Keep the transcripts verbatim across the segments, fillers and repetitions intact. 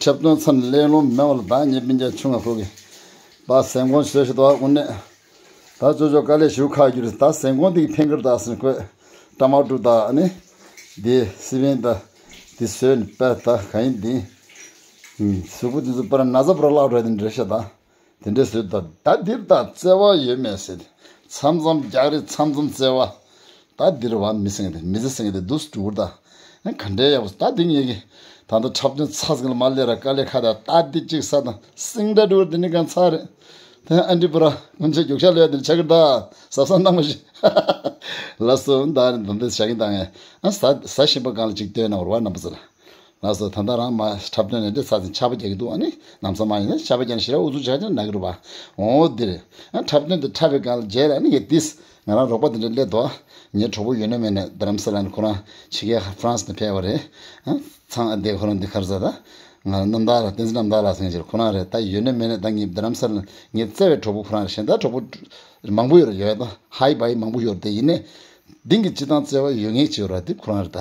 ཞབས་བརྟན་ཚ་ནས་ཀླད་ལོང་མེད་པ་ལ་ད་ངའི་སྤུན་ཀྱག་ཆུང་ང་ཁོ་གི་པ་སེམས་ཁོང་བཟོས་ཤི་དོ་དངོས་གནས། ད་ཅོ་ཅོ་དཀའ་ལས་ཞུ་ཁ་རྒྱུ་རེད། ད་སེམས་ཁོང་དེ་གི་ཕན་ཁེར་ད་ཟིན་ཁོས་ཀྲ་མ་ཀྲུ་ད་ཨ་ནི་དེ་སི་པན་ད་དེ་བཟོས་ནས་པ་ད་ག་ཡིན་དེ་གཟུགས་པོ་དེ་ཚོ་པར་ན་ཚ་པར་བརླག་འགྲོ་དེ་འདྲ་ཤ་ད། དེ་འདྲས་བཟོས་ད་ད་འདིར་ད་བརྩེ་བ་ཡོད་མེད་ཟེར་ཏེ་མཚམས་མཚམས་རྒྱག་རེས་མཚམས་མཚམས་བརྩེ་བ། ད་འདིར་བ་མི་སེང་དེ་མི་ཚེ་སེང་དེ་འདུག་སྤྲུག་ད་ག་འདྲའི་ཡག་པོ་ད་འདི་ངེད་ཀྱི་ད་ལྟ་འཁྲབ་སྟོན་ཚ་ཟིག་ལ་མ་ལས་ར་དཀའ་ལས་ཁ་ད་ད་འདི་གཅིག་ས་དང་སིང་འདྲ་འགྲུར་འདི་ནི་གང་ཚ་རེད། དེ་ཨ་འདྲི་པུ་ར་སྔོན་ཆད་རྒྱུག་ཤ་ལོས་འདིར་ཆ་གི་ད་ཟབ་ས་འདང་མ་ཤི། ལ་སོ་ད་རེད་ད་འདི་བྱ་གི་ད་ངས་ཨ་ཟ་ཟ་བཞིན་པ་གང་ལ་གཅིག་ལྟོས་ན་བར་བ་རྣམ་པ་ཚོ་ལ། ལགས་སོ། ད་ལྟ་རང་མ་འཁྲབ་སྟོན་ནས་འདི་ཚ་ཚིང་ཆར་པ་རྒྱག་གི་འདུག་ཨ་ནི་ལམ་སང་མ་ཡིན་ན་ཆར་པ་རྒྱག་ན་ཞེ་དྲག་ཨུ་ཚུགས་བྱ་ཆ་ན་གི་རུ་བ། འོ་འདིར་ཨ་འཁྲབ་སྟོན་དུ་འཁྲབ་པའི་སྒང་ལ་རྗེས་ལ་ཨ་ནི་ངས་ཏིས་ང་རང་རོགས་པ་དེ་འདྲ་སླེབས་འདུག་ངའི་གྲོགས་པོ་ཡོད་ན་མེད་ན་རྡ་རམ་ས་ལ་ནས་ཁོ་རང་ཕྱི་རྒྱལ་ཧྥ་རན་སི་ནས་ཕེབས་པ་རེད། ཨ་ཚང་ཨ་འདས་ཁོ་རང་འདི་གར་ཟ་ད་ང་རྣམ་དག་ལ་བསྟན་འཛིན་རྣམ་དག་ལ་ཟེར་མཁན་ཅིག་ཁོ་རང་རེད། ད་ཡོད་ན་མེད་ན་ད་ངའི་རྡ་རམ་ས་ལ་ངའི་བརྩེ་བའི་གྲོགས་པོ་ཁོ་རང་རེད། གཞན་དག་གྲོགས་པོ་མང་པོ་ཡོད་རེད། ཡོད་ད་ཧའི་བའི་མང་པོ་ཡོད་རེད། དེ་ཡིན་ནའི། འདི་གི་སྤྱི་བཏང་བརྩེ་བ་ཡོད་ངེས་ཅིག་ཡོད་ར་དེ་ཁོ་རང་རེད་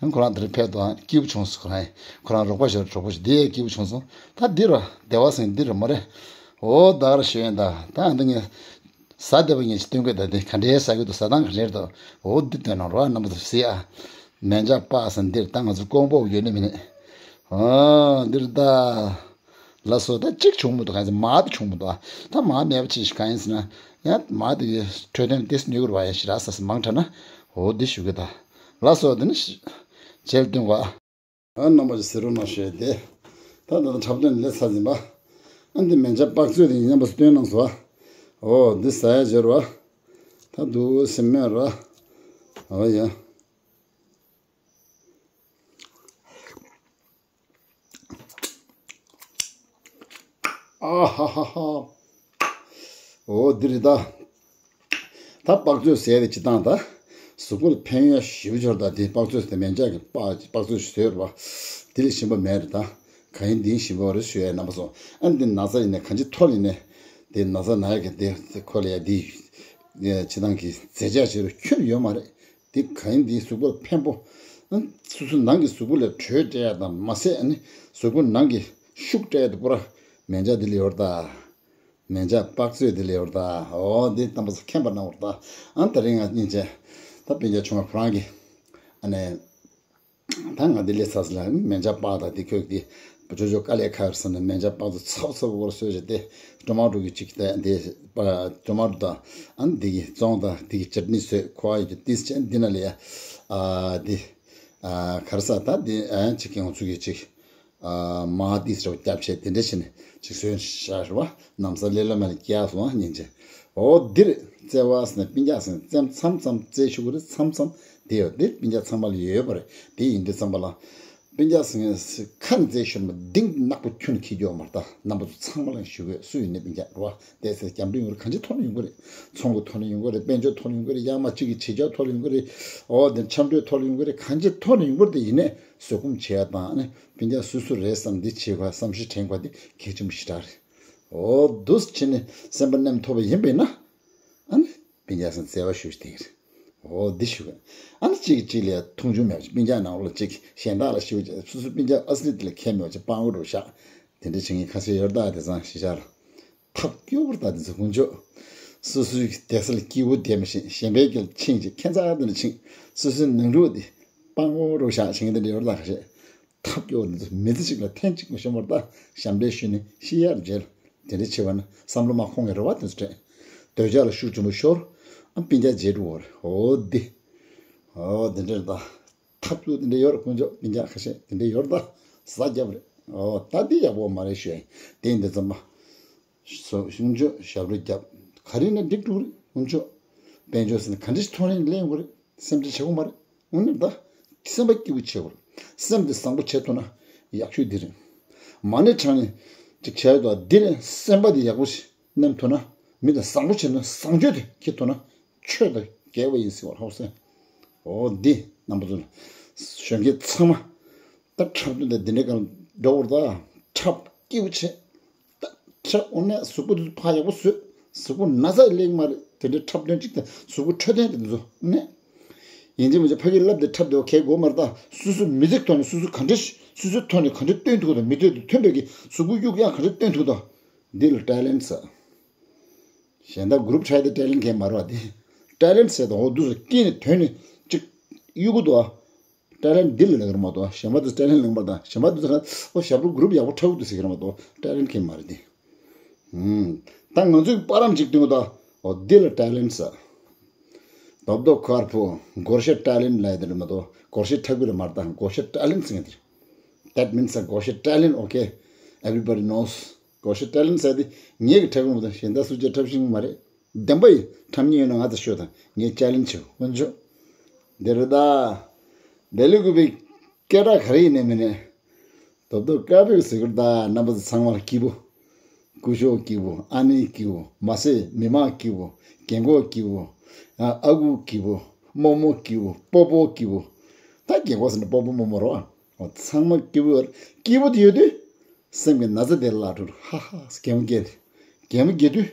ད། ཁོ་རང་དེར་ཕེབས་དང་སྐྱིད་པོ་བྱུང་སོང་། ཁོ་རང་ཁོ་རང་རོགས་པ་ཞོར་གྲོགས་པོ་ཞིག་འདི་ཡས་སྐྱིད་པོ་བྱུང་སོང་། ད་འདི་ར་བདེ་བ་སེང་འདི་ར་མ་རེད། འོ་ད་ག་ར་ཞུ་ཡན་ད་ད་འདི་ངས་ཟ་བདེ་བ་ངས་ཅི་སྟོན་དགོས། ད་འདི་ག་འདྲའི་ཟ་གི་འདུག་ཟ་སྟངས་ག་འདྲའི་འདུག་འོ་འདི་སྟོན་ནང་རོགས་རྣམ་པ་ཚོ་གཟིགས་ཨ། མན་ཇ་པག་ཟེར་འདིར་ད་ང་ཚོ་ཀོང་པོ་ཡོད་ནི་མིན་ནི། འོ་འདིར་ད། ལགས་སོ། ད་གཅིག་བྱུང་མི་འདུག་ག་ཚོད་མ་དེ་བྱུང་མི་འདུག་ད་མ་མེད་པ་ཅི་ཞིག་གང་ཡིན་ཟེར་ན། ཡང་མ་དེ་གི་འཕྲོད་བསྟེན་ཏེས་ནུས་གུར་བ་ཡང་ཞེ་དྲག་ས་ས་མང་དྲགས་ན། འོ་འདི་ཞུ་གི་ད། ལགས་སོ། དེ་ནི་ཞི་རྗེས་ལ་སྟོན་གོ་ཨ། ཨ་རྣམ་པ་ཅིག་ཟེར་རོགས་གནང་ཞུས་ཏེ། ད་ད་ད་འཁྲབ་སྟོན་ལས་ཚར་ཟིན་པ། ཨ་འདི་མན་ཇ་པག་ཚོད་དེ་ཡིན་མཉམ་པ་སྟོན་གནང་སོ། འོ་འདི་ཟ་ཡ་སྦྱོར་བ། ད་འདུག་སེམས་མེད་ར། འོ་ཡ། ཨ་ཧ་ཧ་ཧ། འོ་འདི་རེད་ད། ད་པག་ཚོད་ཟས་དེ་ཅི་བཏང་ད། གཟུགས་པོ་ལ་ཕན་ཡོན་ཞེ་པོ་ཅིག་ཡོད་རེད་ད། དེ་པག་ཚོད་དེ་མན་ཇ་གི་པག་པག་ཚོད་ཞིག་བཟོས་རེད་པ། དེ་ལས་ཞིམ་པ་མེད་རེད་ད། གང་ཡིན་འདི་ཞིམ་པ་རེད་ཞུ་ཡ་རྣམ་པ་ཚོ། ཨ་འདི་ན་ཚ་ཡིན་ནའི་གང་ཅི་ཐོར་ཡིན་ནའི། དེ་ན་ཚ་ན་ཡ་གི་དེ་ཁོ་ལ་ཡ་འདི་ཅི་བཏང་གི་རྫས་ཆ་ཞིག་རུ་ཁྱོན་ཡོད་མ་རེད། དེ་གང་ཡིན་དེ་གཟུགས་པོར་ཕན་པོ། ཨ་སོ་སོའི་ནང་གི་གཟུགས་པོ་ལ་དྲོད་སྤྲད་ཡ་དང་མ་ཟད་ཨ་ནི་གཟུགས་པོ་ནང་གི་ཤུགས་སྤྲད་ཡ་དེ་པུ་ར་མན་ཇ་དེ་ལ་ཡོད་རེད་ད། མན་ཇ་པག་ཚོད་དེ་ལ་ཡོད་རེད་ད། འོ་དེ་རྣམ་པ་ཚོ་མཁྱེན་པ་གནང་བ་རེད་ད། ཨ་ད་རིང་ང་སྙིང་རྗེ། ད་སྤུན་ཀྱག་ཆུང་བ་ཁོ་རང་གི་ཨ་ནི་ད་ང་དེ་ལས་ཚ་ས་ལ་མན་ཇ་པག་དང་དེ་ཁོས་དེ་ཇོ་ཇོ་དཀའ་ལས་ཁག་ཡོད་ས་ནས་མན་ཇ་པག་ཚོ་ཚབ་ཚབ་བོར་སོས་བྱས་ཏེ་ཀྲོ་མ་ཀྲོ་གི་ཅིག་ད་དེ་པ་ཀྲོ་མ་ཀྲོ་དང་ཨ་ནི་དེ་གི་བཙོང་དང་དེ་གི་ཅཊ་ནི་བཟོས། ཁོ་ཨ་ཡི་གི་ཏིས་ཅན་འདི་ན་ལས་ཨ་དེ་ཨ་གར་ས་ད་དེ་ཨ་ཅིག་གི་ང་ཚོ་གི་ཅིག་ཨ་མ་ཏིས་རོ་སྐྱབས་ཆེ་དེ་འདྲ་བྱས་ནས་ཅིག་བཟོས་བཞག་རེད་བ། ནམ་ས་ལེ་ལོ་མ་ལ་སྐྱེ་སོང་ཨ་སྙིང་རྗེ། འོ་འདིར་བརྩེ་བ་ཟེར་ནས་སྤུན་ཀྱག་ཟེར་ནས་བཙེམ་མཚམས་མཚམས་བརྩེ་ཤུ་གུ་རེ་མཚམས་མཚམས་དེ་ཡོད་དེ་སྤུན་ཀྱག་ཚང་མ་ལ་ཡོད་པ་རེད། དེ་ཡིན་དུས་ཙམ་པ་ལ། སྤུན་ཀྱག་ཟེར་མཁན་ཁ་ནས་བཙལ་ཤོར་མ་གཏིང་ནག་པོ་ཁྱོན་ནས་འཁྱེར་རྒྱུ་ཡོད་མ་རེད་ད། རྣམ་པ་ཚོ་ཚང་མ་ལ་ཞུ་དགོས། སུ་ཡིན་ནའི་སྤུན་ཀྱག་རེད་བ། བལྟས་ཚེ་སྐྱབས་འགྲོ་ཡོང་གི་རེད། གང་ཅིའི་ཐོག་ནས་ཡོང་གི་རེད། ཚོང་གི་ཐོག་ནས་ཡོང་གི་རེད། དཔལ་འབྱོར་ཐོག་ནས་ཡོང་གི་རེད། ཡར་མར་གཅིག་གིས་བྱེད་ཆོག་ཐོག་ནས་ཡོང་གི་རེད། འོ་དེ་འཆམ་མཐུན་ཐོག་ནས་ཡོང་གི་རེད། གང་ཅིའི་ཐོག་ནས་ཡོང་གི་རེད། དེ་ཡིན་ནའི་བཟོད་སྒོམ་བྱེད་ཡ་དང་ཨ་ནི་སྤུན་ཀྱག་སུ་སུ་རེད་བསམ་འདི་བྱེད་དགོས། བསམ་ཤེས་དྲན་དགོས་འདི་གལ་ཆེན་པོ་ཞེ་དྲག་རེད། འོ་འདུག་སེ་བྱས་ནས་སེམས་པ་ནེམ་ཐོབ་པ་ཡིན་པས་ན། ཨ་ནི་སྤུན་ཀྱག་ཟེར་བརྩེ་བ་ཞུ་ཞིག་དེ་རེད། འོ་འདི་ཞུ་གི། ཨ་ནི་གཅིག་གིས་གཅིག་ལ་ཡ་མཐོང་ཆུང་མེད་པ་ཅིག་སྤུན་ཀྱག་ནང་ལོགས་ལ་གཅིག་གཞན་དག་ལ་ཞུ་བྱས་སོ་སོའི་སྤུན་ཀྱག་ཨ་སི་ལི་དེ་ལ་ཁྱད་མེད་པ་ཅིག་སྤང་བོ་རུ་བཞག་དེ་འདྲ་བྱེད་མཁན་ཁ་ཤས་ཡོད་རེད་ད། དེང་སང་གཞིས་ཆགས་ལ། ཐབས་སྐྱོ་བོར་ད་དེ་ཚོ་དཀོན་མཆོག་སོ་སོའི་བསྡད་ས་ལ་སྐྱིད་པོ་བསྡད་མི་ཤེས། གཞན་པའི་སྐྱིད་ལ་ཕྱིན་ཅིག་ཁྱད་མཚར་དེ་འདྲ་ཕྱིན། སོ་སོའི་ནང་དྲུག་དེ་སྤང་བོ་རུ་བཞག་བྱེད་མཁན་དེ་འདྲ་ཡོད་རེད་ད་ཁ་ཤས། ཐབས་སྐྱོ་བོ་དེ་ཚོ་མི་ཚེ་གཅིག་ལ་ཐེངས་གཅིག་མ་ཤོར་བར་ད་ཞབས་འདྲེན་ཞུས་ནས་ཤི་ཡར་མཇལ། དེ་འདྲ་བྱེད་པ་ན་བསམ་བློ་མ་ཁོང་ངེ་རེ་བ་དེ་ཚོ་དྲན། འདོད་ཆགས་ལ་ཤུགས་ཆེན་པོ་ཤོར། ཨ་སྤུན་ཀྱག་རྗེས་འགྲོ་བར་འོ་འདི། འོ་དེ་འདྲ་རེད་ད། ཐབས་ཚུལ་དེ་འདྲ་ཡོད་རེད། དཀོན་མཆོག་སྤུན་ཀྱག་ཁ་ཤས་དེ་འདྲ་ཡོད་རེད་ད། ཟ་རྒྱབ་རེད། འོ་ད་འདི་ཡག་པོ་མ་རེད་ཞུ་ཡ་ཡིན། དེ་ཡིན་དུས་ཙམ་པ། སོ་གཞུང་ཆོས་ཞབས་བྲོ་རྒྱབ། ག་རེ་ཡིན་ན་འགྲིག་འགྲོ་གི་རེད། དཀོན་མཆོག་དཔལ་འབྱོར་ཟེར་ན་ག་འདྲ་ཞིག་ཐོན་ཡིན་ལེན་དགོས་རེད། སེམས་ཁྲལ་བྱེད་དགོས་མ་རེད། དངོས་གནས་ད། སེམས་པ་སྐྱིད་པོ་བྱེད་དགོས་རེད། སེམས་དེ་བཟང་པོ་བྱེད་ཐུབ་ན་ཡག་ཤོས་འདི་རེད། མ་ཎི་བགྲང་ནས་ཅིག་བྱས་དོ་འདི་ནས་སེམས་པ་དེ་ཡག་པོ་ཞིག་མནན་ཐུབ་ན། མི་དང་བཟང་པོ་བྱེད་ན་བཟང་སྤྱོད་དེ་འཁྱེར་ཐུབ་ན། ཆོས་དང་འགལ་བ་ཡིན་ཟེར་བ་ཧོ་སེ། འོ་འདི་རྣམ་པ་ཚོ་ལ་གཞོན་སྐྱེས་ཚང་མ་ད་འཁྲབ་སྟོན་དང་འདི་འདྲའི་སྒང་འགྲོ་བར་ད་འཁྲབ་སྐྱིད་པོ་བྱེད། ད་འཁྲབ་འོ་ནས་གཟུགས་པོ་འདི་ཕར་ཡག་པོ་བཟོས། གཟུགས་པོ་ན་ཚ་ཡི་ལེགས་མ་རེད། དེ་འདྲའི་འཁྲབ་སྟོན་གཅིག་དང་གཟུགས་པོ་འཕྲོད་བསྟེན་དེ་ཚོ་ནས། ཡིན་གཅིག་མིན་གཅིག་ཕ་གིར་བསླབ་དེ་འཁྲབ་དེ་གས་དགོས་མ་རེད་ད། སོ་སོ་མི་ཚེ་ཐོག་ནས་སོ་སོ་ག་འདྲ་ཞིག་སོ་སོའི་ཐོག་ནས་ག་འདྲ་སྟོན་ཐུབ་དང་མི་སྟོན་དང་མཐུན་པའི་གི་གཟུགས་པོ་གཡུག་ཡང་ག་འདྲ་སྟོན་ཐུབ་དང་། འདི་ལ་ཊེ་ལེན་ཟེར། གཞན་དག་གུ་རུབ་ཊའི་དེ་ཊེ་ལེན་གས་མ་རེད་བ་དེ། ཊེ་ལེན་ཟེར་དང་འོ་འདུག་སེ་སྐྱིད་ནས་དོན་ནས་ཅིག་གཡུག་གི་འདུག་ཨ། ཊེ་ལེན་འདི་ལ་ལེགས་ར་མ་གཏོགས་གཞན་པ་དུ་ཊེ་ལེན་ལེགས་མ་གཏོགས་གཞན་པ་དུ་ཚ་ཁ་ཨོ་ཞབས་བྲོ་གུ་རུབ་ཡག་པོ་འཁྲབ་གི་འདུག་ཟེར་གི་ར་མ་གཏོགས་ཊེ་ལེན་གས་མ་རེད་དེ། ད་ང་ཚོས་པར་རམ་ཅིག་སྟོན་གི་ད། འོ་འདི་ལ་ཊེ་ལེན་ཟེར། རྡོབ་རྡོབ་དཀར་པོ་སྒོར་གཞས་ཊེ་ལེན་ལ་ཡ་དེ་རེད་མ་གཏོགས་སྒོར་གཞས་འཁྲབ་གི་རེད་མ་རེད་ད། སྒོར་གཞས་ཊེ་ལེན་ཟེར་མཁན་དེ་རེད། That means a སྒོར་གཞས་ཊེ་ལེན། Okay, everybody knows སྒོར་གཞས་ཊེ་ལེན་ཟེར་དེ་ངས་གི་འཁྲབ་གི་མ་གཏོགས་གཞན་དག་སུ་གཅིག་འཁྲབ་ཤེས་ཀྱི་མ་རེད། བདེན་པ་ཡིན། འཁྲབ་མཁན་ཡོད་ན་ང་ཚོ་ཤོད་དང་། ངས་ཅེ་ལེན་ཇི་བྱེད། དཀོན་མཆོག་འདི་རེད་ད། འདི་ལས་གུས་པའི་སྐད་གྲགས་ག་རེ་ཡིན་ནའི་མིན་ནའི། རྡོབ་རྡོབ་དཀར་པོའི་གཟིགས་སྐོར་ད་རྣམ་པ་ཚོ་ཚང་མར་སྐྱིད་པོ། སྐུ་ཞབས་སྐྱིད་པོ། ཨ་ནེ་སྐྱིད་པོ། མ་སེ་མི་མང་སྐྱིད་པོ། རྒན་གོག་སྐྱིད་པོ། ཨ་ཨ་ཁུ་སྐྱིད་པོ། རྨོ་མོ་སྐྱིད་པོ། སྤོ་བོ་སྐྱིད་པོ། ད་རྒན་གོག་ཟེར་ན་སྤོ་བོ་རྨོ་མོ་རེད་བ། ཚང་མ་སྐྱིད་པོ་ཡོད་རེད། སྐྱིད་པོ་དེ་ཡོད་དུས། སེམས་ཀྱི་ན་ཚ་དེ་བརླག་འགྲོ་རེད། ཧ་ཧ། གད་མོ་བགད་དེ། གད་མོ་བགད་དུས།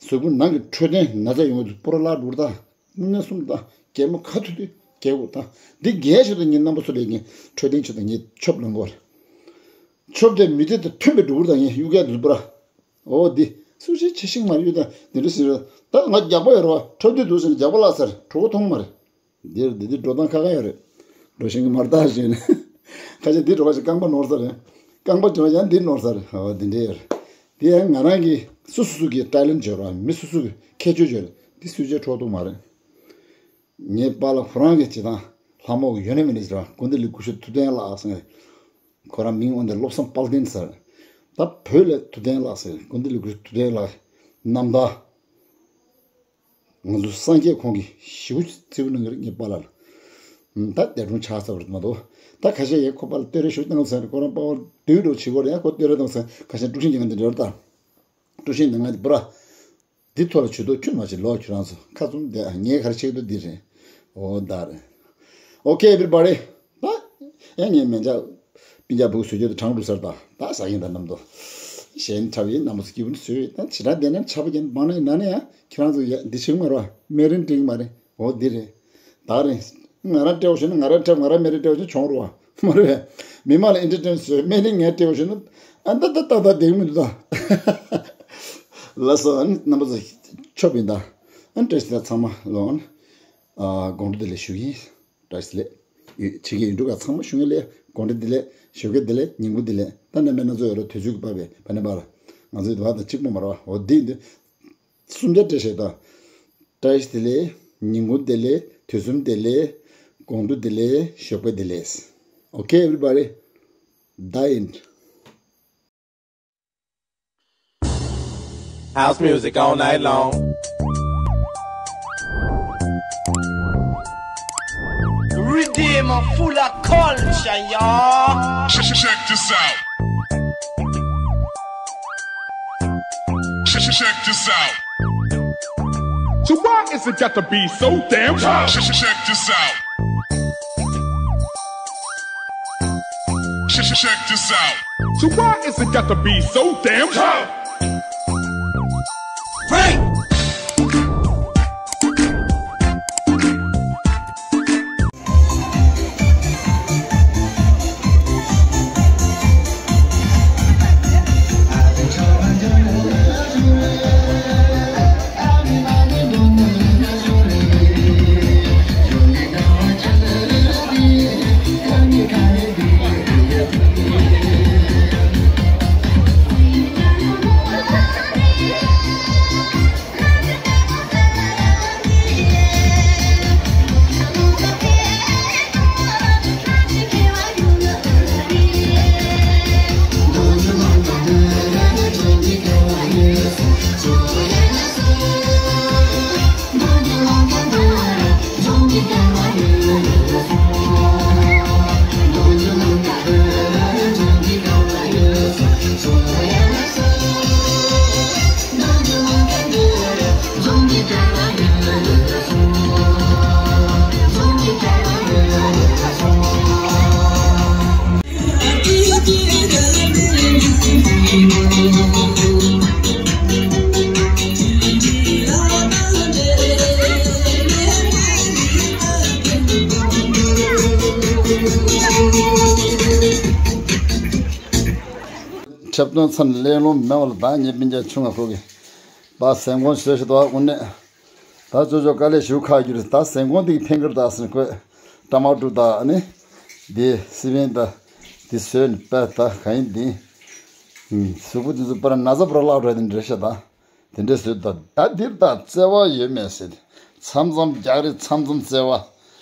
གཟུགས་པོ་ནང་གི་འཕྲོད་བསྟེན་ན་ཚ་ཡོང་གི་འདུག་སྤོ་ར་བརླག་འགྲོ་རེད་ད། སྨན་གསུམ་དང་གད་མོ་ག་ཐུག་དུས་གད་མོ་དང་། འདི་རྒྱལ་ཆེད་དུ་ངས་རྣམ་པ་ཚོ་ལས་ངས་འཕྲོད་བསྟེན་ཆེད་དུ་ངས་ཆོབ་ལོན་གོ། ཆོབ་དེ་མི་ཚེ་དང་མཐུན་པའི་འགྲོ་གི་རེད་ད། ངས་གཡུག་ཡག་འདུག་པ་ར། འོ་འདི་སུ་ཞིག་ཆེ་ཤིང་མ་གཡུག་ད་འདི་འདྲ་ཟེར་ར། ད་ང་རྒྱགས་པ་ཡོད་ར་བ། འཁྲབ་དུས་འདུག་ཟེར་ན་རྒྱགས་པ་བརླག་ཚར། གྲོད་ཁོག་མཐོང་མ་རེད། འདིར་འདི་འདི་འགྲོ་སྟངས་ཁ་ཁ་ཡོད་རེད། འགྲོ་ཤེས་ཀྱི་མ་རེད་ད་ཞེས་ནས། ཁ་ཤས་འདི་འགྲོ་བ་ཞིག་རྐང་པ་ནོར་ས་རེད། རྐང་པ་འགྲོ་ཡང་འདི་ནོར་ས་རེད། འོ་འདི་འདྲ་ཡོད་རེད། དེ་ཡང་ང་རང་གིས་སུ་སུ་སུ་གིས་ཊེ་ལེན་ཊི་བརྗོད་ར། མི་སུ་སུ་གིས་ཁྱད་ཆོས་བརྗོད་ར། འདི་སུས་བྱས་འཕྲོག་ཐུབ་མ་རེད། ངའི་པཱ་ལགས་ཁོ་རང་གིས་བྱེད་སྟངས་ལྷ་མོ་གི་ཡོད་ན་མེད་ན་ཟེར་བ། དགོན་སྡེ་ལས་སྐུ་ཞབས་ཐུབ་བསྟན་ལགས་ཟེར་ནས། ཁོ་རང་མིང་འོན་ཏེ་བློ་བཟང་དཔལ་ལྡན་ཟེར། ད་བོད་ལ་ཐུབ་བསྟན་ལགས་ཟེར། དགོན་སྡེ་ལས་སྐུ་ཞབས་ཐུབ་བསྟན་ལགས་རྣམ་ཐར། ང་ཚོ་སངས་རྒྱས་ཁོང་གིས་ཞེ་པོ་གཙིགས་སུ་གནང་གི་རེད། ངའི་པཱ་ལགས་ལ། ད་འདས་གྲོངས་ཆགས་ཚར་བ་རེད་མ་གཏོགས། ད་ཁ་ཤས་ཡང་ཁོ་པཱ་ལགས་བསྟོད་ར་ཞུ་གནང་ཟེར། ཁོ་རང་པཱ་ལགས་བསྟོད་རོགས་བྱེད་དགོས་རེད། ཡང་ཁོ་བསྟོད་ར་གནང་ཟེར། ཁ་ཤས་དཀྲུག་ཤིང་རྒྱག་མཁན་དེ་འདྲ་རེད་ད། དཀྲུག་ཤིང་གནང་མཁན་དེ་པུ་ར། འདི་ཐོག་ལ་ཇུས་གཏོགས་ཁྱོན་མ་བྱེད་ལོ། ཁྱོད་རང་ཚོ་ཁ་བཙུམ་བསྡད་ཨ། ངས་ག་རེ་བྱེད་ཀྱི་འདུག་འདི་རེད། འོ་ད་རེད། Okay, everybody. ད་ཡང་ངས་མེ་འཇག་སྤུན་ཀྱག་བུ་བཟོ་རྒྱུ་དེ་གྲང་འགྲོ་ས་རེད་ད། ད་ཟ་ཡིན་ད་རྣམ་རྟོག་གཞན་འཁྲབ་ཡིན། རྣམ་པ་ཚོ་སྐྱིད་པོ་ནི་བཟོས་ཡོད། ད་ཇི་ལྟར་བསྡད་ན་འཁྲབ་པ་རྒྱན་སྤང་ན་ཡིན་ན་ནི་ཡང་ཁྱེད་རང་ཚོ་ཡ་འདི་བྱེད་ཀྱི་མ་རེད་བ། སྨན་རིན་སྤྲད་ཀྱི་མ་རེད། འོ་འདི་རེད། ད་རེད། ང་རང་སྤྲད་པ་ཞུ་ན་ང་རང་འཁྲབ། ང་རང་སྨན་རིན་སྤྲད་པ་ཞུ་ན་གྱོང་རུ་བ་མ་རེད་བས། མི་མང་ལ་ཨེན་ཊར་ཊེན་བཟོས། སྨན་རིན་ངས་སྤྲད་པ་ཞུ་ན་ཨ་ད་ད་ད་ད་བསྡད་ཀྱི་མི་འདུག་ད། ལགས་སོ། ཨ་ནི་རྣམ་པ་ཚོ་ཆོབ་ཡིན་ད། ཨ་ནི་བཀྲ་ཤིས་བདེ་ལེགས་ཚང་མ་ལོ། ཨ་ནི་ཨ་དགོང་དྲོ་བདེ་ལེགས་ཞུ་གི་ཡིན། བཀྲ་ཤིས་བདེ་ལེགས། ཡོད་ཕྱི་རྒྱལ་ཡུལ་གྲུ་ཁག་ཚང་མ་ཞུ་ངེས་ལས་དགོང་དྲོ་བདེ་ལེགས། ཞོགས་ཀས་བདེ་ལེགས། ཉིན་གུང་བདེ་ལེགས། ད་ནམ་མེད་ན་ཚོ་ཡོད་ར། དུས་ཚོད་ཀྱི་བབ་པས་ཕ་ནས་པ་ལ་ང་ཚོའི་བ་དང་གཅིག་པོ་མ་ར་བ། འོ་འདི་འདི་གསུམ་ཆ་སྤྲད་བྱས་ད། བཀྲ་ཤིས་བདེ་ལེགས། ཉིན་གུང་བདེ་ལེགས། དུས་གསུམ་བདེ་ལེགས། དགོང་དྲོ་བདེ་ལེགས། ཞོགས་པ་བདེ་ལེགས། Okay, everybody. Dying. House music all night long. Riddim full of culture, y'all. Check this out. Check, check, check this out. So why is it got to be so damn tough? Check, check, check this out. Check, check, check this out. So why is it got to be so damn tough? Frank! འཁྲབ་སྟོན་ཚར་ནས་གླེང་སློང་མེད་པ་ལ། ད་ངའི་སྤུན་ཀྱག་ཆུང་ང་ཁོ་གི་པ་སེམས་ཁོང་བཟོས་ཤིག་འདུག་དངོས་གནས། ད་ཅོ་ཅོ་དཀའ་ལས་ཞུ་ཁག་རྒྱུ་རེད། ད་སེམས་ཁོང་དེ་གི་ཕན་གི་རེད། ད་ཟེར་ནས་ཁོས་ཊ་མ་ཊོ་དང་ཨ་ནི་དེ་སི་པན་དང་དེ་བཟོས་ནས་པས། ད་ག་ཡིན་དེ་གཟུགས་པོ་དེ་ཚོ་པར་ན་ཚ་པོར་བརླག་འགྲོ་དེ་འདྲ་ཤ། ད་དེ་འདྲ་བཟོས། ད་ད་འདིར་ད་བརྩེ་བ་ཡོད་མེད་ཟེར་ཏེ་མཚམས་མཚམས་རྒྱག་རེས་མཚམས་མཚམས་བརྩེ་བ།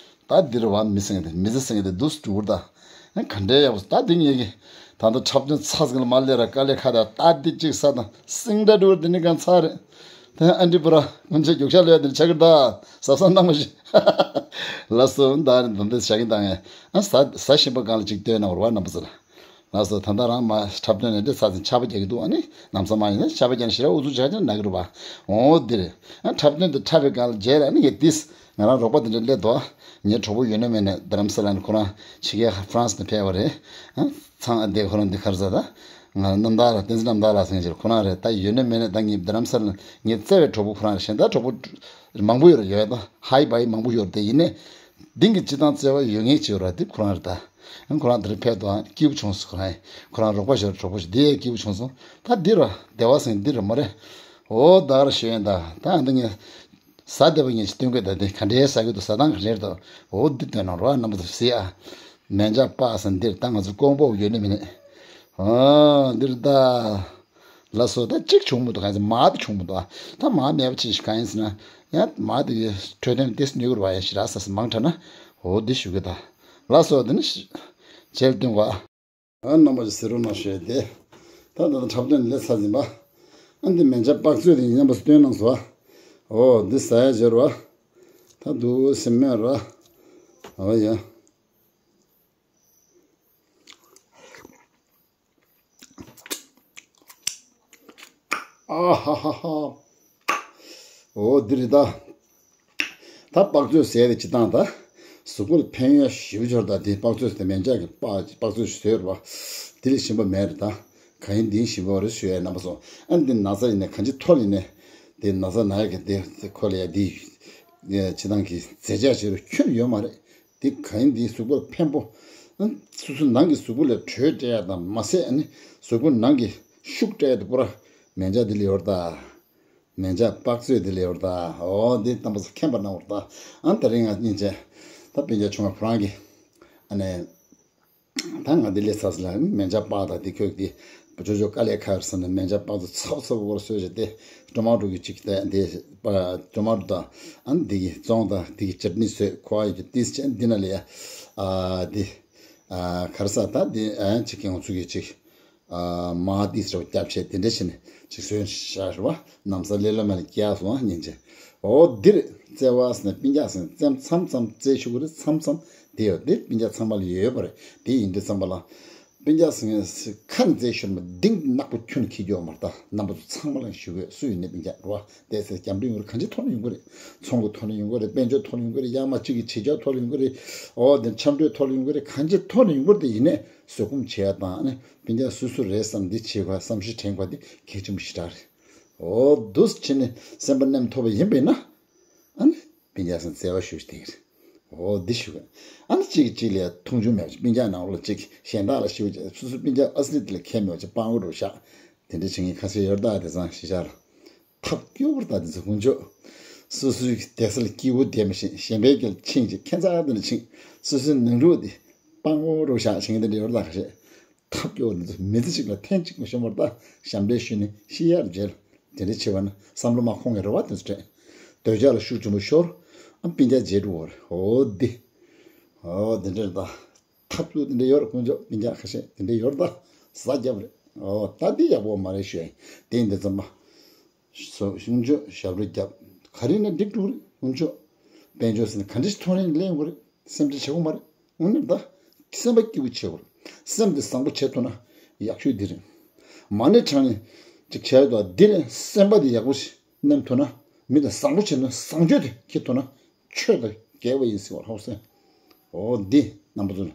ད་འདིར་བ་མི་སེང་དེ་མི་ཚེ་སེང་དེ་འདུག་སྤྲུག་ད། ཨ་ག་འདྲའི་ཡག་པོ། ད་འདི་ངེད་ཀྱི་ད་ལྟ་འཁྲབ་སྟོན་ཚར་ཟིན་ལ་མ་སླེབས་ར་དཀའ་ལས་ཁག་ད། ད་འདི་གཅིག་ས་དང་སིང་འདྲ་འགྲོ་འདི་ནི་གང་ཚར་རེད། ད་ཨ་འདྲི་པུ་ར་སྔོན་ཆད་རྒྱུག་ཤར་ལོས་འདི་ཆགས་ཀྱི་ད་ཟབ་ས་འདང་མ་ཤི། ལགས་སོ། ད་ནི་ད་འདི་བྱ་གི་འདང་ངས། ཨ་ཟ་ཟ་བཞིན་པ་གང་ལ་ཅིག་སྟོན་ན་བར་བ་རྣམ་པ་ཚོ་ལ། ལགས་སོ། ད་ལྟ་རང་མ་འཁྲབ་སྟོན་ནས་འདི་ཚར་ཟིན་ཆར་པ་རྒྱག་གི་འདུག་ཨ་ནི་ལམ་སང་མ་ཡིན་ན་ཆར་པ་རྒྱག་ན་ཞེ་དྲག་ཨུ་ཚུགས་བྱ་བྱ་ན་གི་རུ་བ། འོ་འདིར་ཨ་འཁྲབ་སྟོན་དེ་འཁྲབ་པའི་སྒང་ལ་རྗེས་ལ་ཨ་ནི་ངས་ཏིས་ང་རང་རོགས་པ་དེ་འདྲ་སླེབས་འདུག་ངའི་གྲོགས་པོ་ཡོད་ན་མེད་ན་རྡ་རམ་ས་ལ་ནས་ཁོ་རང་ཕྱི་རྒྱལ་ཧྥ་རན་སི་ནས་ཕེབས་པ་རེད། ཨ་ཚང་ཨ་འདི་ཁོ་རང་འདི་ག་རེ་ཟེར། ད་ང་རྣམ་དག་ལ་བསྟན་འཛིན་རྣམ་དག་ལགས་ཟེར་མཁན་ཅིག་ཁོ་རང་རེད། ད་ཡོད་ན་མེད་ན་ད་ངའི་རྡ་རམ་ས་ལ་ངའི་བརྩེ་བའི་གྲོགས་པོ་ཁོ་རང་རེད། གཞན་དག་གྲོགས་པོ་མང་པོ་ཡོད་རེད། ཡོད་ད་ཧའི་བའི་མང་པོ་ཡོད་རེད། དེ་ཡིན་ནའི། འདི་གི་སྤྱི་བཏང་བརྩེ་བ་ཡོད་ངེས་ཅིག་ཡོད་ར། དེ་ཁོ་རང་རེད་ད། ཁོ་རང་དེར་ཕེབས་དང་སྐྱིད་པོ་བྱུང་སོང་། ཁོ་རང་ཁོ་རང་རོགས་པ་ཞོར་གྲོགས་པོ་ཞིག་འདི་ཡས་སྐྱིད་པོ་བྱུང་སོང་། ད་འདི་ར་བདེ་བ་སེང་འདི་ར་མ་རེད། འོ་ད་ག་ར་ཞུ་ཡིན་ད། ད་འདི་ངས་ཟ་བདེ་བ་ངས་ཅིག་སྟོན་གི་ད། འདི་ག་འདྲའི་ཟ་གི་འདུག་ཟ་སྟངས་ག་འདྲའི་རེད་ད། འོ་འདི་སྟོན་ན་རོ་ཨ་རྣམ་པ་ཚོ་གཟིགས་ཨ། མན་ཇ་པག་ཟེར་འདིར་ད་ང་ཚོ་ཀོང་པོ་ཡོད་ནི་མིན་ནི། ཨ་འདིར་ད། ལགས་སོ། ད་གཅིག་བྱུང་མི་འདུག་ག་ཚོད་མར་དེ་བྱུང་མི་འདུག་ཨ་ད་མར་མེད་པ་ཅིག་གང་ཡིན་ཟེར་ན། ཡང་མར་དེ་གི་འཕྲོད་བསྟེན་ཏེས་ནུས་གུར་བ་ཡང་ཞེ་དྲག་ས་ས་མང་དྲགས་ན། འོ་འདི་ཞུ་གི་ད། ལགས་སོ། དེ་ནི་ཞེས་ལ་སྟོན་གོ་ཨ། ཨ་རྣམ་པ་ཅིག་ཟེར་རོགས་གནང་ཞུས་ཏེ། ད་ད་ལྟ་འཁྲབ་སྟོན་ལས་ཚར་ཟིན་པ། ཨ་འདི་མན་ཇ་པག་ཚོད་དེ་ཡིན་པ་སྟོན་གནང་སོ་ཨ། འོ་འདི་ཟ་ཡ་བྱེད་རོགས་ཨ། ད་འདུག་སེམས་མེད་ར། འོ་ཡ། ཨ་ཧ་ཧ་ཧ། འོ་འདི་རེད་ད། ད་པག་ཚོད་ཟས་དེ་སྤྱི་བཏང་ད་གཟུགས་པོ་ལ་ཕན་ཡོན་ཞེ་པོ་ཅིག་ཡོད་རེད་ད། དེ་པག་ཚོད་ཟས་དེ་མན་ཇ་གི་པག་པག་ཚོད་ཞིག་ཟོས་རེད་པ། དེ་ལས་ཞིམ་པ་མེད་རེད་ད། གང་ཡིན་དེ་ཞིམ་པ་རེད་ཞུ་ཡ་རྣམ་པ་ཚོ། ཨ་ནི་དེ་ན་ཚ་ཡིན་ནའི་གང་ཅི་ཐོར་ཡིན་ནའི། དེ་ན་ཚ་ན་ཡ་གི་དེ་ཁོ་ལ་ཡ་དེ་སྤྱི་བཏང་གི་རྫས་ཆ་ཞིག་རུ་ཁྱོན་ཡོད་མ་རེད། དེ་གང་ཡིན་དེ་གཟུགས་པོར་ཕན་པོ། ཨ་སོ་སོ་ནང་གི་གཟུགས་པོ་ལ་དྲོད་སྤྲད་ཡ་དང་མ་ཟད་ཨ་ནི་གཟུགས་པོ་ནང་གི་ཤུགས་སྤྲད་ཡ་དེ་པུ་ར་མན་ཇ་དེ་ལ་ཡོད་རེད་ད། མན་ཇ་པག་ཚོད་དེ་ལ་ཡོད་རེད་ད། འོ་འདི་རྣམ་པ་ཚོ་མཁྱེན་པ་གནང་བ་རེད་ད། ཨ་ད་རིང་ང་སྙིང་རྗེ། ད་སྤུན་ཀྱག་ཆུང་བ་ཁོ་རང་གི་ཨ་ནི། ད་ང་འདི་ལས་ཚ་ས་ལ་མན་ཇ་པག་ད་དེ་ཁོས་དེ་ཅོ་ཅོ་དཀའ་ལས་ཁག་རེད་ཟེར་ནས་མན་ཇ་པག་ཚོ་ཚ་པོ་ཚ་པོ་སྐོར་བཟོས་བྱས་ཏེ་ཊོ་མ་ཊོ་གི་ཅིག་ད་དེ་པ་ཊོ་མ་ཊོ་དང་ཨ་ནི་དེ་གི་བཙོང་དང་དེ་གི་ཅཊ་ནི་བཟོས། ཁོ་ཨ་ཡི་གི་ཏིས་ཅན་འདི་ན་ལས་ཡ་ཨ་དེ་ཨ་ག་རེ་ཟ་ད་དེ་ཨ་ཅིག་གི་ང་ཚོ་གི་ཅིག་ཨ་མ་ཏིས་རེ་བ་སྐྱབས་ཆེ་དེ་འདྲ་བྱས་ནས་ཅིག་བཟོས་བཞག་རེད་བ། ནམ་ས་ལེ་ལོ་མ་ལ་སྐྱག་སོང་ཨ་སྙིང་རྗེ། འོ་འདིར་བརྩེ་བ་ཟེར་ནས་སྤུན་ཀྱག་ཟེར་ནས་མཚམས་མཚམས་བརྩེ་ཤུགས་རེད། མཚམས་མཚམས་དེ་ཡོད་དེ་སྤུན་ཀྱག་ཚང་མ་ལ་ཡོད་པ་རེད། དེ་ཡིན་དུས་ཙམ་པ་ལ་སྤུན་ཀྱག་ཟེར་མཁན་ཁ་ནས་བརྩེ་ཤོར་མ་གཏིང་ནག་པོ་ཁྱོན་ནས་འཁྱེར་རྒྱུ་ཡོད་མ་རེད། ད་རྣམ་པ་ཚོ་ཚང་མ་ལ་ཞུ་དགོས། སུ་ཡིན་ནའི་སྤུན་ཀྱག་རེད་བ། དེ་ཚེ་སྐྱབས་འགྲོ་ཡོང་གི་རེད། གང་ཅིའི་ཐོག་ནས་ཡོང་གི་རེད། ཚོང་གི་ཐོག་ནས་ཡོང་གི་རེད། དཔལ་འབྱོར་ཐོག་ནས་ཡོང་གི་རེད། ཡང་མ་གཅིག་གི་བྱེད་ཕྱོགས་ཐོག་ནས་ཡོང་གི་རེད། འོ་དེ་འཆམ་མཐུན་ཐོག་ནས་ཡོང་གི་རེད། གང་ཅིའི་ཐོག་ནས་ཡོང་གི་རེད། དེ་ཡིན་ནའི་བཟོད་སྒོམ་བྱེད་ཡ་དང་ཨ་ནི་སྤུན་ཀྱག་སུ་སུ་རེད་བསམ་འདི་བྱེད་དགོས། བསམ་ཤེས་དྲན་དགོས། དེ་གལ་ཆེན་པོ་ཞེ་དྲག་རེད། འོ་འདུག་སེ་བྱས་ནས་སེམས་པ་མཉམ་ཐུབ་པ་ཡིན་པས་ན། ཨ་ནི་སྤུན་ཀྱག་སེམས་བརྩེ་བ་ཞུ་བྱེད་ཀྱི་རེད། འོ་འདི་ཞུ་གི། ཨ་ནི་གཅིག་གིས་གཅིག་ལ་མཐོང་ཆུང་མེད་པ་ཅིག་སྤུན་ཀྱག་ནང་ལོགས་ལ་གཅིག་གཞན་དག་ལ་ཞུ་བྱེད། སུ་སུ་སྤུན་ཀྱག་ཨ་སི་ལི་དེ་ལ་ཁྱད་མེད་པ་ཅིག་སྤང་བོ་འགྲོ་བཞག་དེ་འདྲ་བྱེད་མཁན་ཁ་ཤས་ཡོད་རེད་ད། དེ་ཚང་ཤི་ཤ་ལ། ཐབས་སྐྱོ་བོར་ད་དེ་ཚོ་དཀོན་མཆོག་སོ་སོའི་བསྡད་ས་ལ་སྐྱིད་པོ་བསྡད་མི་ཤེས། གཞན་པའི་སྐད་ལ་ཕྱིན་ཅིག་ཁྱད་མཚར་དེ་འདྲ་ཕྱིན། སོ་སོའི་ནང་ལུགས་དེ་སྤང་བོ་འགྲོ་བཞག་བྱེད་མཁན་དེ་འདྲ་ཡོད་རེད་ད། ཁ་ཤས། ཐབས་སྐྱོ་བོ་འདི་ཚོ་མི་ཚེ་གཅིག་ལ་ཐེངས་གཅིག་མ་ཤོར་བར་ད་ཞབས་འདྲེན་ཞུས་ནས་ཤི་ཡར་མཇལ། དེ་འདྲ་བྱེད་པ་ན་བསམ་བློ་མ་ཁོང་གི་རེ་བ་དེ་ཚོ་དྲན། འདོད་ཆགས་ལ་ཤུགས་ཆེན་པོ་ཤོར། ཨ་སྤུན་ཀྱག་མཇལ་འགྲོ་བར་འོ་འདི། འོ་འདི་འདྲ་རེད་ད། ཐབས་སྐྱོ་འདི་འདྲ་ཡོད་རེད། དཀོན་མཆོག་སྤུན་ཀྱག་ཁ་ཤས་འདི་འདྲ་ཡོད་རེད་ད། ཟ་རྒྱབ་རེད། འོ་ད་འདི་ཡག་པོ་མ་རེད་ཞུ་ཡ་ཡིན། དེ་ཡིན་དུས་ཙམ་པ། སོ་གཞུང་ཆོས་ཞབས་བྲོ་རྒྱབ། ག་རེ་ན་འགྲིག་འགྲོ་རེད། གཞུང་ཆོས་དཔལ་འབྱོར་ཟེར་ན་ག་འདྲ་ཞིག་ཐོན་རེད་ལེན་དགོས་རེད། སེམས་ཁྲལ་བྱེད་དགོས་མ་རེད། དངོས་གནས་ད་སེམས་པ་སྐྱིད་པོ་བྱེད་དགོས་རེད། སེམས་དེ་བཟང་པོ་བྱེད་ཐུབ་ན་ཡག་ཤོས་འདི་རེད། མ་ཎི་བགྲང་ནས་ཅིག་བྱས་དོ་འདི་ལས་སེམས་པ་དེ་ཡག་པོ་ཞིག་མནན་ཐུབ་ན་མི་དང་བཟང་པོ་བྱེད་ན་བཟང་སྤྱོད་དེ་འཁྱེར་ཐུབ་ན་ཆོས་དང་འགལ་བ་ཡིན་ཟེར་བ་ཧོ་སེ། འོ་འདི་རྣམ་པ་ཚོ་ལ་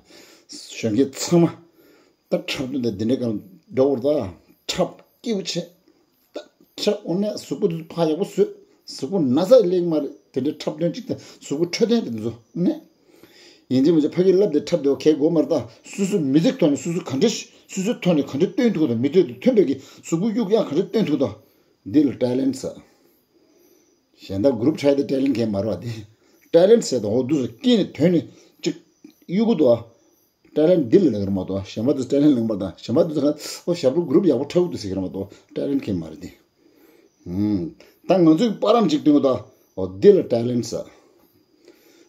གཞོན་སྐྱེས་ཚང་མ། ད་འཁྲབ་སྟོན་དང་འདི་འདྲའི་སྒང་འགྲོ་བར་ད་འཁྲབ་སྐྱིད་པོ་བྱེད། ད་འཁྲབ་འོ་ནས་གཟུགས་པོ་འདི་ཕར་ཡག་པོ་བཟོས། གཟུགས་པོ་ན་ཚ་ཡི་ལེགས་མ་རེད། དེ་འདྲའི་འཁྲབ་སྟོན་གཅིག་དང་གཟུགས་པོ་འཕྲོད་བསྟེན་དེ་ཚོ་ནས་ ཡིན་གཅིག་མིན་གཅིག་ཕ་གིར་བསླབ་དེ་འཁྲབ་དེ་གལ་དགོས་མ་རེད་ད། སོ་སོ་མི་ཚེ་ཐོག་ནས་སོ་སོ་ག་འདྲ་ཞིག་སོ་སོའི་ཐོག་ནས་ག་འདྲ་སྟོན་ཐུབ་དང་མི་ཚེ་དང་མཐུན་པའི་གི་གཟུགས་པོ་གཡུག་ཡང་ག་འདྲ་སྟོན་ཐུབ་དང་། འདི་ལ་ཊེ་ལེན་ཊི་ཟེར། གཞན་དག་གུ་རུབ་ཊའི་དེ་ཊེ་ལེན་ཊི་གས་མ་རེད་བ་དེ། ཊེ་ལེན་ཊི་ཟེར་དང་འོ་འདུག་སེ་སྐྱེས་ནས་ཐོན་ནས་ཅིག་གཡུག་གི་འདུག་ཨ། ཊེ་ལེན་ཊི་འདི་ལ་ལེགས་ར་མ་གཏོགས་གཞན་པ་དུ་ཊེ་ལེན་ཊི་ལེགས་པར་དང་གཞན་པ་དུ་ཚ་ཁ་ཨོ་ཞབས་བྲོ་གུ་རུབ་ཡག་པོ་འཁྲབ་འདུག་ཟེར་གི་ར་མ་གཏོགས་ཊེ་ལེན་ཊི་གས་མ་རེད་དེ། ད་ང་ཚོས་པར་རམ་ཅིག་སྟོན་གི་ད། འོ་འདི་ལ་ཊེ་ལེན་ཊི་ཟེར།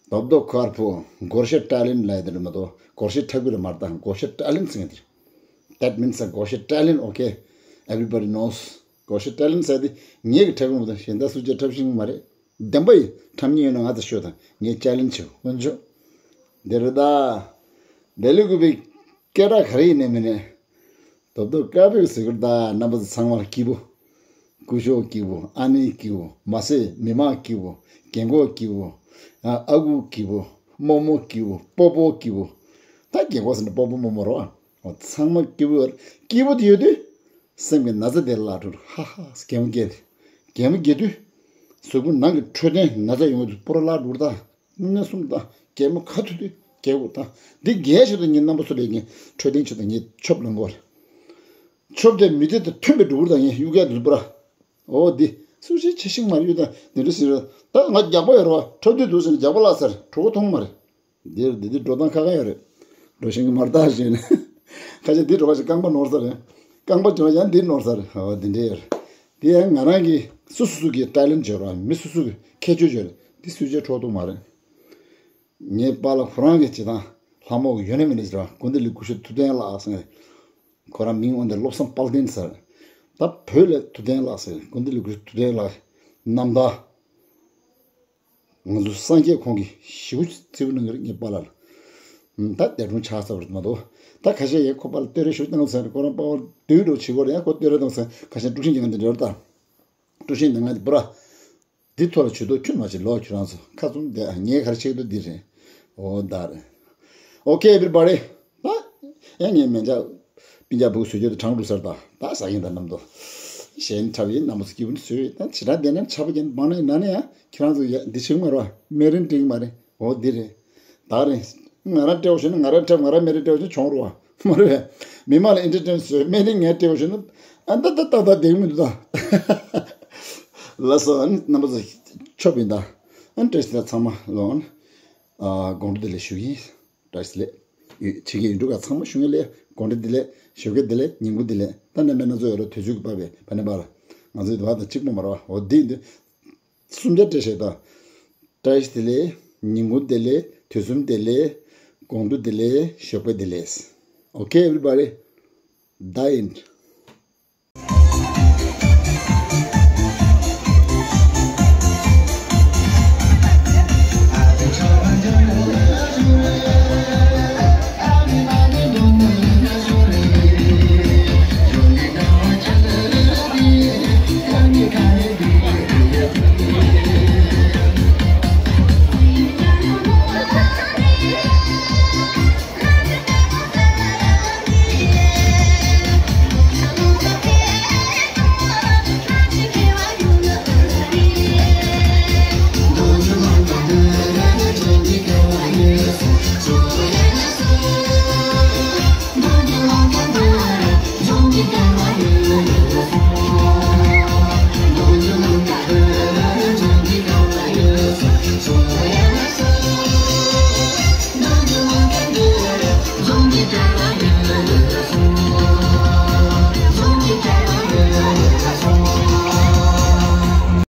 རྡོབ་རྡོབ་དཀར་པོ། སྒོར་གཞས་ཊེ་ལེན་ཊི་ལབ་ཡ་དེ་རེད་མ་གཏོགས་སྒོར་གཞས་འཁྲབ་གི་རེད་མ་རེད་ད། སྒོར་གཞས་ཊེ་ལེན་ཊི་ཟེར་མཁན་དེ་རེད། That means སྒོར་གཞས་ཊེ་ལེན་ཊི། Okay, everybody knows. སྒོར་གཞས་ཊེ་ལེན་ཊི་ཟེར་དེ་ངེད་ཀྱིས་འཁྲབ་གི་མ་གཏོགས་གཞན་དག་སུ་གཅིག་འཁྲབ་ཤེས་ཀྱི་མ་རེད། བདེན་པ་ཡིན། འཁྲབ་མཁན་ཡོད་ན་ང་ཚོ་ཤོད་དང་། ངས་ཅེ་ལེན་ཇི་ཞུ། དཀོན་མཆོག་འདི་རེད་ད། འདི་ལས་དགོས་པའི་སྐད་གྲགས་ག་རེ་ཡིན་ནའི་མིན་ནའི། རྡོབ་རྡོབ་དཀར་པོས་ཟེར་གི་རེད་ད། རྣམ་པ་ཚོ་ཚང་མར་སྐྱིད་པོ། སྐུ་ཞབས་སྐྱིད་པོ། ཨ་ནེ་སྐྱིད་པོ། མ་སེ་མི་མང་སྐྱིད་པོ། རྒན་གོག་སྐྱིད་པོ། ཨ་ཨ་ཁུ་སྐྱིད་པོ། རྨོ་མོ་སྐྱིད་པོ། སྤོ་བོ་སྐྱིད་པོ། ད་རྒན་གོག་ཟེར་ན་སྤོ་བོ་རྨོ་མོ་རེད་བ། འོ་ཚང་མ་སྐྱིད་པོ་ཡོད་རེད། སྐྱིད་པོ་དེ་ཡོད་དུས། སེམས་ཀྱི་ན་ཚ་དེ་བརླག་འགྲོ་རེད། ཧ་ཧ། གད་མོ་བགད་དེ། གད་མོ་བགད་དུས། གཟུགས་པོ་ནང་གི་འཕྲོད་བསྟེན་ན་ཚ་ཡོང་གི་འདུག་སྤུ་ར་བརླག་འགྲོ་རེད་ད། སྣ་གསུམ་དང་། གད་མོ་ཁ་ཐུག་དུས་གད་དགོས་དང་། འདི་གད་ཆོག་དང་ངེད་རྣམ་པ་ཚོ་ལས་ངེད་འཕྲོད་བསྟེན་ཆོག་དང་ངེད་ཆོབ་ལངས་དགོས་རེད། ཆོབ་དེ་མི་ཚེ་དང་མཐུན་པའི་འགྲོ་གི་རེད་ད། ངེད་གཡུག་ཡ་དུ་སྤུ་ར། འོ་འདི་སུ་ཞིག་ཆེ་ཤིང་མ་གཡུག་དང་འདི་འདྲ་ཟེར་རེད། ད་ང་རྒྱགས་པ་ཡོད་རེད་བ། འཁྲབ་དུས་འདུག་ཟེར་ནས་རྒྱགས་པ་བརླག་ཚར། གྲོད་ཁོག་མཐོང་མ་རེད། འདིར་འདི་འདི་འགྲོ་སྟངས་ཁ་ཁ་ཡོད་རེད། འགྲོ་ཤེས་ཀྱི་མ་རེད་ད་ཞེས་ནས། ཁ་ཤས་འདི་འགྲོ་བ་ཞིག་རྐང་པ་ནོར་ས་རེད། རྐང་པ་འགྲོ་བ་ཡང་འདི་ནོར་ས་རེད། འོ་འདི་འདྲ་ཡོད་རེད། དེ་ཡང་ང་རང་གིས་སུ་སུ་སུ་གི་ཊེ་ལེན་ཊི་ཡོད་རེད། མི་སུ་སུ་གི་ཁྱད་ཆོས་ཡོད་རེད། འདི་སུས་ཆེ་འཕྲོག་ཐུབ་མ་རེད། ངའི་པཱ་ལགས་ཁོ་རང་གི་བྱེད་སྟངས་ལྷ་མོ་གི་ཡོད་ན་མེད་ན་ཞིག་རེད་བ། དགོན་སྡེ་ལས་སྐུ་ཞབས་ཐུབ་བསྟན་ལགས་ཟེར་ནས། ཁོ་རང་མིང་འོན་ཏེ་བློ་བཟང་དཔལ་ལྡན་ཟེར། ད་བོད་ལ་ཐུབ་བསྟན་ལགས་ཟེར། དགོན་སྡེ་ལས་སྐུ་ཞབས་ཐུབ་བསྟན་ལགས་རྣམ་ཐར། ང་ཚོ་སངས་རྒྱས་ཁོང་གིས་ཞེ་པོ་བརྩི་བ་གནང་གི་རེད། ངའི་པཱ་ལགས་ལ། ད་འདས་གྲོངས་ཆགས་ཚར་བ་རེད་མ་གཏོགས། ད་ཁ་ཤས་ཡས་ཁོ་པཱ་ལགས་བསྟོད་ར་ཞུ་བཏང་ཟེར། ཁོ་རང་པཱ་ལགས་བསྟོད་རོགས་བྱེད་དགོས་རེད། ཡང་ཁོ་བསྟོད་ར་བཏང་ཟེར། ཁ་ཤས་དཀྲུག་ཤིང་རྒྱག་མཁན་དེ་འདྲ་རེད་ད། དཀྲུག་ཤིང་རྒྱག་མཁན་དེ་པུ་ར། འདི་ཐོག་ལ་ཇུས་གཏོགས་ཁྱོན་མ་བྱེད་ལོ། ཁྱོད་རང་ཚོ་ཁ་བཙུམ་བསྡད། ངས་ག་རེ་བྱེད་ཀྱི་འདུག་འདི་རེད། འོ་ད་རེད། Okay, everybody. ད་ཡང་ངས་མེ་འཇག་སྤུན་ཀྱག་བུ་བཟོས་རྒྱུ་དེ་གྲང་འགྲོ་ས་རེད་ད། ད་ཟ་ཡིན་ད་རྣམ་རྟོག་གཞན་འཁྲབ་ཡིན། རྣམ་པ་ཚོ་སྐྱིད་པོ་ནི་བཟོས་ཡོད། ད་ཇི་ལྟར་བསྡད་ན་ཆར་པ་རྒྱབ་ནས་སྦང་ན་ཡིན་ན་ནི་ཡང་ཁྱེད་རང་ཚོ་ཡ་འདི་བྱེད་ཀྱི་མ་རེད་བ། སྨན་རིན་སྤྲད་ཀྱི་མ་རེད། འོ་འདི་རེད། ད་རེད། ང་རང་སྤྲད་པ་ཞུ་ན་ང་རང་འཁྲབ། ང་རང་སྨན་རིན་སྤྲད་པ་ཞུ་ན་གྱོང་རེད་བ། མ་རེད་བས། མི་མང་ལ་ཨེན་ཊར་ཊེན་བཟོས། སྨན་རིན་ངས་སྤྲད་པ་ཞུ་ན་ཨ་ད་ད་ཏག་ཏག་བསྡད་ཀྱི་མི་འདུག་ད། ལགས་སོ། ཨ་ནི་རྣམ་པ་ཚོ་ཆོབ་ཡིན་ད། ཨ་ནི་བཀྲ་ཤིས་བདེ་ལེགས་ཚང་མ་ལོ། ཨ་ནི་ཨ་དགོང་དྲོ་བདེ་ལེགས་ཞུ་གི་ཡིན། བཀྲ་ཤིས་བདེ་ལེགས། ཡུལ་ཕྱི་རྒྱལ་ཡུལ་གྲུ་ཁག་ཚང་མ་ཞུ་ཡིན་ལེ། དགོང་དྲོ་བདེ་ལེགས། ཞོགས་ཀས་བདེ་ལེགས། ཉིན་གུང་བདེ་ལེགས། ད་ནམ་ཡང་ན་ཚོ་ཡོད་ར། དུས་ཚོད་ཀྱི་བབ་པས་ཕ་ནས་པ་ལ་ང་ཚོའི་དུ་བ་དང་གཅིག་པོ་མ་རེད་བ། འོ་འདི་འདི་གསུམ་ཆ་སྤྲད་བྱས་ད། བཀྲ་ཤིས་བདེ་ལེགས། ཉིན་གུང་བདེ་ལེགས། དུས་གསུམ་བདེ་ལེགས། དགོང་དྲོ་བདེ་ལེགས། ཞོགས་པ་བདེ་ལེགས། Okay, everybody. ད་ཡིན།